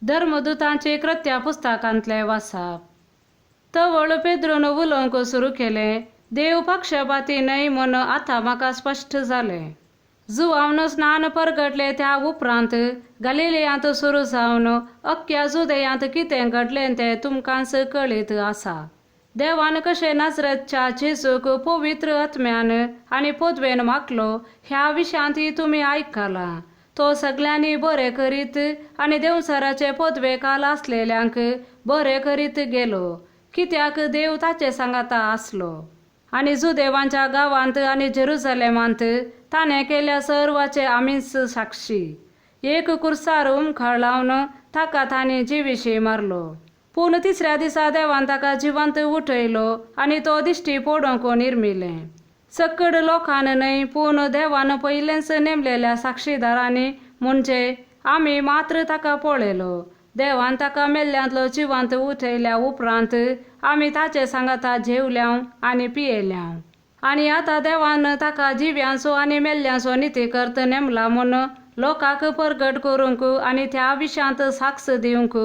धर्मदुतांची कृत्या पुस्तकांतलें वाचप. तवळ पेद्रून उलोवंक सुरू केलें, देव पक्षपाती न्हय म्हूण आतां म्हाका स्पश्ट जालें. जुवावन स्नान परगटलें त्या उपरांत गलिलियांत सुरू जावन अख्ख्या जुदेयांत कितें घडलें तें तुमकांच कळीत आसा. देवान कशें नाजरेतच्या जेजूक पवित्र आत्म्यान आनी पदवेन मागलो ह्या विशयांतय तुमी आयकलां. तो सगल्यांनी बरें करीत आनी देंवचाराचे पदवे खाला आसलेल्यांक बरें करीत गेलो, कित्याक देव ताचे सांगाता आसलो. आनी जुदेवांच्या गांवांत आनी जेरुजलेमांत ताणें केल्ल्या सर्वाचे आमीच साक्षी. एक कुर्सार उमखळ लावन ताका तांणी जिविशी मारलो. पूण तिसऱ्या दिसा देवान ताका जिवंत उठयलो आनी तो दिश्टी पडूंक निर्मिलें. सकड लोकान न्हय पूण देवान पयलेंच नेमलेल्या साक्षीदारांनी म्हणजे आमी मात्र ताका पळयलो. देवान ताका मेल्ल्यांतलो जिवंत उठयल्या उपरांत आमी ताचे सांगाता जेवल्याव आनी पियेल्याव. आनी आतां देवान ताका जिव्यांचो आनी मेल्ल्यांचो नितीकर्त नेमला म्हूण लोकांक परगट करूंक आनी त्या विशयांत साक्ष दिवंक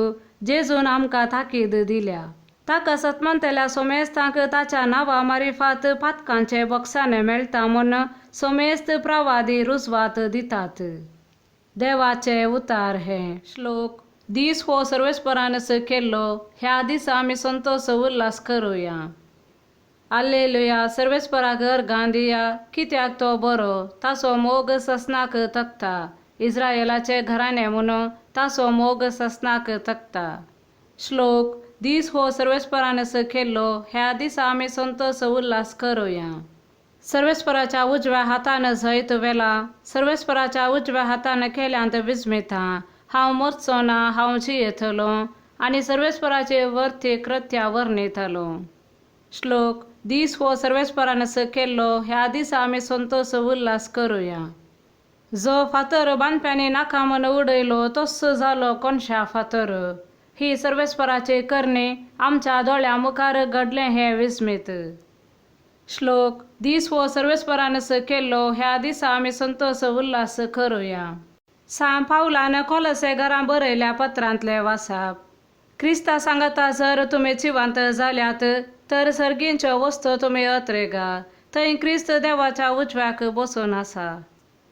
जेजून आमकां ताकीद दिल्या. ताका सतमंतल्या सोमेस्तांक ताच्या नांवा मारिफात पातकांचे बक्षाणे मेळटा म्हूण सोमेस्त प्रवादी रुजवात दितात. देवाचे उतार हे. श्लोक. दीस हो सर्वेस्परानच केल्लो, ह्या दिसा आमी संतोश उल्हास करुया. आल्लेलुया. सर्वेस्पराक अर्गां दिया, कित्याक तो बरो, ताचो मोग ससनाक तकता. इस्रायलाचे घराणें म्हणून ताचो मोग ससनाक तकता. श्लोक. दीस हो सर्वेस्परानच केल्लो, ह्या दिसा आमी संतोश उल्हास करुया. सर्वेस्पराच्या उजव्या हातान जैत वेला, सर्वेस्पराच्या उजव्या हातान केल्यांत विस्मितां. हांव मरचो ना, हांव जियेतलो आनी सर्वेस्पराचे वरती कृत्या वर्णितलो. श्लोक. दीस हो सर्वेस्परानच केल्लो, ह्या दिसा आमी संतोश उल्हास करुया. जो फातर बांदप्यांनी नाका म्हूण उडयलो तोच जालो कोनशा फातर. ही सर्वेस्पराची करणी, आमच्या दोळ्यां मुखार घडलें हें विस्मीत. श्लोक. दीस हो सर्वेस्परानच केल्लो, ह्या दिसा आमी संतोश उल्हास करुया. सांत पावलान कोलसे घरां बरयल्या पत्रांतलें वाचप. क्रिस्ता सांगाता जर तुमी जिवंत जाल्यात तर सर्गींच्यो वस्तू तुमी अत्रेगा, थंय क्रिस्त देवाच्या उजव्याक बसून आसा.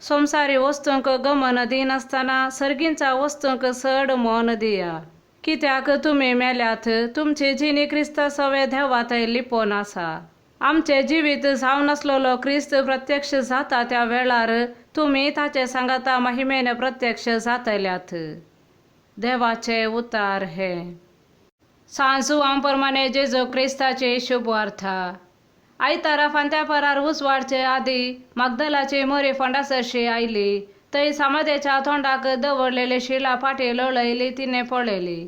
संवसारी वस्तूंक गमन दिनासतना सर्गींच्या वस्तूंक चड मन दिया. कित्याक तुमी मेल्यात, तुमची जिणी क्रिस्ता सवे देवा थंय लिपोवन आसा. आमचें जिवीत जावन आसलेलो क्रिस्त प्रत्यक्ष जाता त्या वेळार तुमी ताचे सांगाता महिमेन प्रत्यक्ष जातल्यात. देवाचे उतार हे. सांजुवां प्रमाणे जेजू क्रिस्ताची शुभवार्ता. आयतारा फांत्यापरार उजवाडचे आदी मागदलाची मोरी फोंडासरशी आयली. थंय समाधेच्या तोंडाक दवरलेली शिला फाटी लोळयली तिणें पळयली.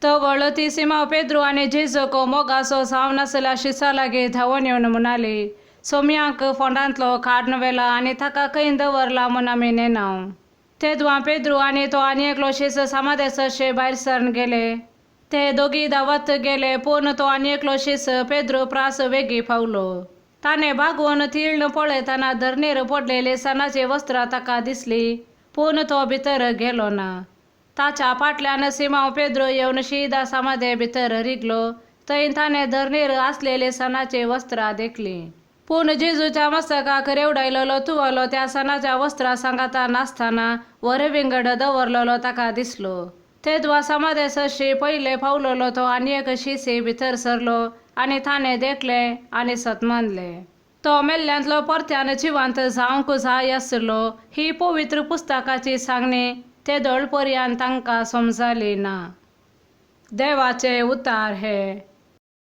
तवळ ती सिमांव पेद्रू आनी जेजूक मोगाचो जावन आसल्या शिसा लागीं धांवून येवन म्हणाली, सोमयांक फोंडांतलो काडून व्हेला आनी ताका खंय दवरला म्हूण आमी नेणाव. तेदवां पेद्रू आनी तो आनी एकलो शीस समाधे सरशी भायर सरन गेले. ते दोगी धांवत गेले, पूण तो आनी एकलो शीस पेद्रू प्रास वेगीं पावलो. ताणें बागोवन तिळ्ण पळयतना धरणीर पडलेली सणाची वस्त्रां ताका दिसली, पूण तो भितर गेलो ना. ताच्या फाटल्यान सिमांव पेद्रू येवन शीदा समाधे भितर रिगलो. थंय ताणें धरणीर आसलेली सणाची वस्त्रां देखलीं, पूण जेजूच्या मस्तकाक रेवडायलेलो तुवालो त्या सणाच्या वस्त्रां सांगाता नासतना वरे विंगड दवरलेलो ताका दिसलो. तेदवा समाधे सरशी पयले पावलेलो तो आनी एक शिसी भितर सरलो आनी ताणें देखलें आनी सत मानलें. तो मेल्ल्यांतलो परत्यान जिवंत जावंक जाय आसलो ही पवित्र पुस्तकाची सांगणी तेदोळ पर्यंत तांकां समजली ना. देवाचे उतार हे.